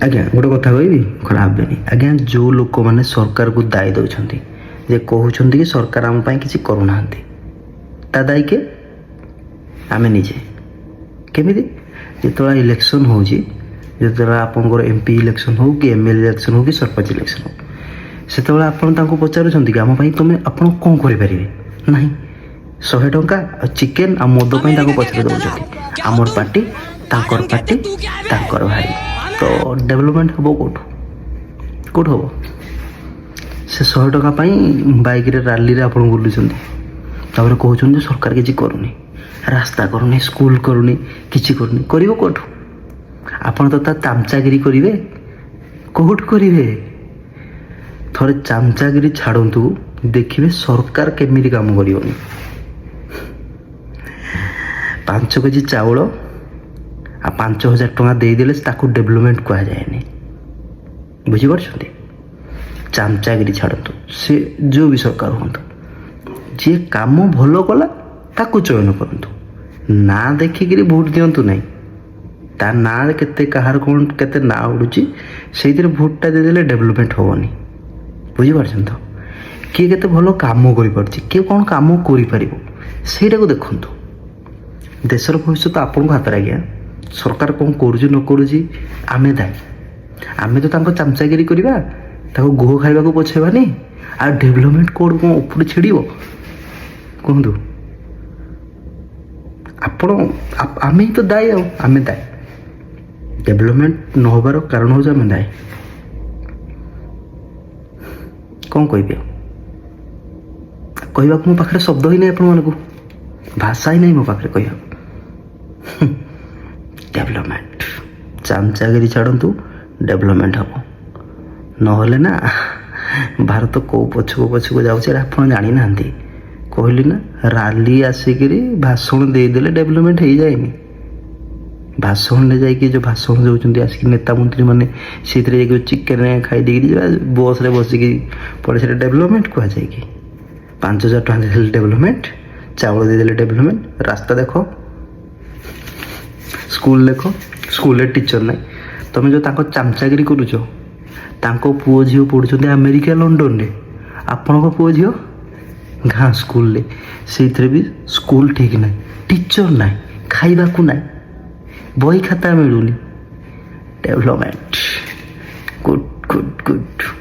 ଆଜ୍ଞା, ଗୋଟେ କଥା କହିବି, ଖରାପ ଭାବିବେନି ଆଜ୍ଞା। ଯେଉଁ ଲୋକମାନେ ସରକାରକୁ ଦାୟୀ ଦେଉଛନ୍ତି ଯେ କହୁଛନ୍ତି କି ସରକାର ଆମ ପାଇଁ କିଛି କରୁନାହାନ୍ତି, ତା ଦାୟୀ କିଏ? ଆମେ ନିଜେ। କେମିତି? ଯେତେବେଳେ ଇଲେକ୍ସନ୍ ହେଉଛି, ଯେତେବେଳେ ଆପଣଙ୍କର ଏମ୍ପି ଇଲେକ୍ସନ୍ ହଉ କି ଏମ୍ଏଲ୍ଏ ଇଲେକ୍ସନ୍ ହଉ କି ସରପଞ୍ଚ ଇଲେକ୍ସନ୍ ହଉ, ସେତେବେଳେ ଆପଣ ତାଙ୍କୁ ପଚାରୁଛନ୍ତି କି ଆମ ପାଇଁ ତୁମେ ଆପଣ କ'ଣ କରିପାରିବେ? ନାହିଁ, 100 ଟଙ୍କା ଆଉ ଚିକେନ୍ ଆଉ ମଦ ପାଇଁ ତାଙ୍କୁ ପଛରେ ଦେଉଛନ୍ତି। ଆମର ପାର୍ଟି, ତାଙ୍କର ପାର୍ଟି, ତାଙ୍କର ଭାଇ। ତ ଡେଭଲପମେଣ୍ଟ ହେବ କେଉଁଠୁ? କେଉଁଠୁ ହେବ? ସେ 100 ଟଙ୍କା ପାଇଁ ବାଇକ୍ରେ ରାଲିରେ ଆପଣ ବୁଲୁଛନ୍ତି। ତାପରେ କହୁଛନ୍ତି ଯେ ସରକାର କିଛି କରୁନି, ରାସ୍ତା କରୁନି, ସ୍କୁଲ କରୁନି, କିଛି କରୁନି। କରିବ କେଉଁଠୁ? ଆପଣ ତ ତା ଚାମଚାଗିରି କରିବେ, କେଉଁଠୁ କରିବେ? ଥରେ ଚାମଚାଗିରି ଛାଡ଼ନ୍ତୁ, ଦେଖିବେ ସରକାର କେମିତି କାମ କରିବନି। 5 କେଜି ଚାଉଳ ଆଉ 5,000 ଟଙ୍କା ଦେଇଦେଲେ ତାକୁ ଡେଭଲପମେଣ୍ଟ କୁହାଯାଏନି, ବୁଝିପାରୁଛନ୍ତି? ଚାମଚାଗିରି ଛାଡ଼ନ୍ତୁ। ସେ ଯେଉଁ ବି ସରକାର ହୁଅନ୍ତୁ, ଯିଏ କାମ ଭଲ କଲା ତାକୁ ଚୟନ କରନ୍ତୁ। ନାଁ ଦେଖିକିରି ଭୋଟ ଦିଅନ୍ତୁ ନାହିଁ। ତା ନାଁରେ କେତେ କାହାର କ'ଣ କେତେ ନାଁ ଉଡ଼ୁଛି, ସେଇଥିରେ ଭୋଟଟା ଦେଇଦେଲେ ଡେଭଲପମେଣ୍ଟ ହେବନି, ବୁଝିପାରୁଛନ୍ତି ତ? କିଏ କେତେ ଭଲ କାମ କରିପାରୁଛି, କିଏ କ'ଣ କାମ କରିପାରିବ, ସେଇଟାକୁ ଦେଖନ୍ତୁ। ଦେଶର ଭବିଷ୍ୟତ ଆପଣଙ୍କ ହାତରେ ଆଜ୍ଞା। ସରକାର କ'ଣ କରୁଛି ନ କରୁଛି, ଆମେ ଦାୟୀ। ଆମେ ତ ତାଙ୍କ ଚାମଚାଗିରି କରିବା, ତାକୁ ଗୁହ ଖାଇବାକୁ ପଛେଇବାନି। ଆଉ ଡେଭଲପମେଣ୍ଟ କୋଉଠୁ କ'ଣ ଉପରୁ ଛିଡ଼ିବ କୁହନ୍ତୁ ଆପଣ? ଆମେ ହିଁ ତ ଦାୟୀ। ଆଉ ଆମେ ଦାୟୀ। ଡେଭଲପମେଣ୍ଟ ନ ହେବାର କାରଣ ହେଉଛି ଆମେ ଦାୟୀ। କ'ଣ କହିବି ଆଉ? କହିବାକୁ ମୋ ପାଖରେ ଶବ୍ଦ ହିଁ ନାହିଁ, ଆପଣମାନଙ୍କୁ ଭାଷା ହିଁ ନାହିଁ ମୋ ପାଖରେ କହିବାକୁ। ଡେଭଲପମେଣ୍ଟ, ଚାମଚାଗିରି ଛାଡ଼ନ୍ତୁ, ଡେଭଲପମେଣ୍ଟ ହେବ। ନହେଲେ ନା ଭାରତ କେଉଁ ପଛକୁ ପଛକୁ ଯାଉଛି ଏଇଟା ଆପଣ ଜାଣିନାହାନ୍ତି। କହିଲି ନା, ରାଲି ଆସିକିରି ଭାଷଣ ଦେଇଦେଲେ ଡେଭଲପମେଣ୍ଟ ହେଇଯାଏନି। ଭାଷଣରେ ଯାଇକି ଯେଉଁ ଭାଷଣ ଦେଉଛନ୍ତି ଆସିକି ନେତା ମନ୍ତ୍ରୀମାନେ, ସେଇଥିରେ ଯାଇକି ଚିକେନ ଖାଇ ଦେଇକିରି ଯିବା, ବସ୍ରେ ବସିକି ପଡ଼େ, ସେଇଟା ଡେଭଲପମେଣ୍ଟ କୁହାଯାଏ କି? 5,000 ଟଙ୍କା ଦେଇଦେଲେ ଡେଭଲପମେଣ୍ଟ, ଚାଉଳ ଦେଇଦେଲେ ଡେଭଲପମେଣ୍ଟ? ରାସ୍ତା ଦେଖ, ସ୍କୁଲ ଦେଖ, ସ୍କୁଲରେ ଟିଚର ନାହିଁ। ତମେ ଯେଉଁ ତାଙ୍କ ଚାମଚାଗିରି କରୁଛ, ତାଙ୍କ ପୁଅ ଝିଅ ପଢ଼ୁଛନ୍ତି ଆମେରିକା, ଲଣ୍ଡନରେ। ଆପଣଙ୍କ ପୁଅ ଝିଅ ଗାଁ ସ୍କୁଲରେ, ସେଇଥିରେ ବି ସ୍କୁଲ ଠିକ୍ ନାହିଁ, ଟିଚର ନାହିଁ, ଖାଇବାକୁ ନାହିଁ, ବହି ଖାତା ମିଳୁନି। Development, good good good.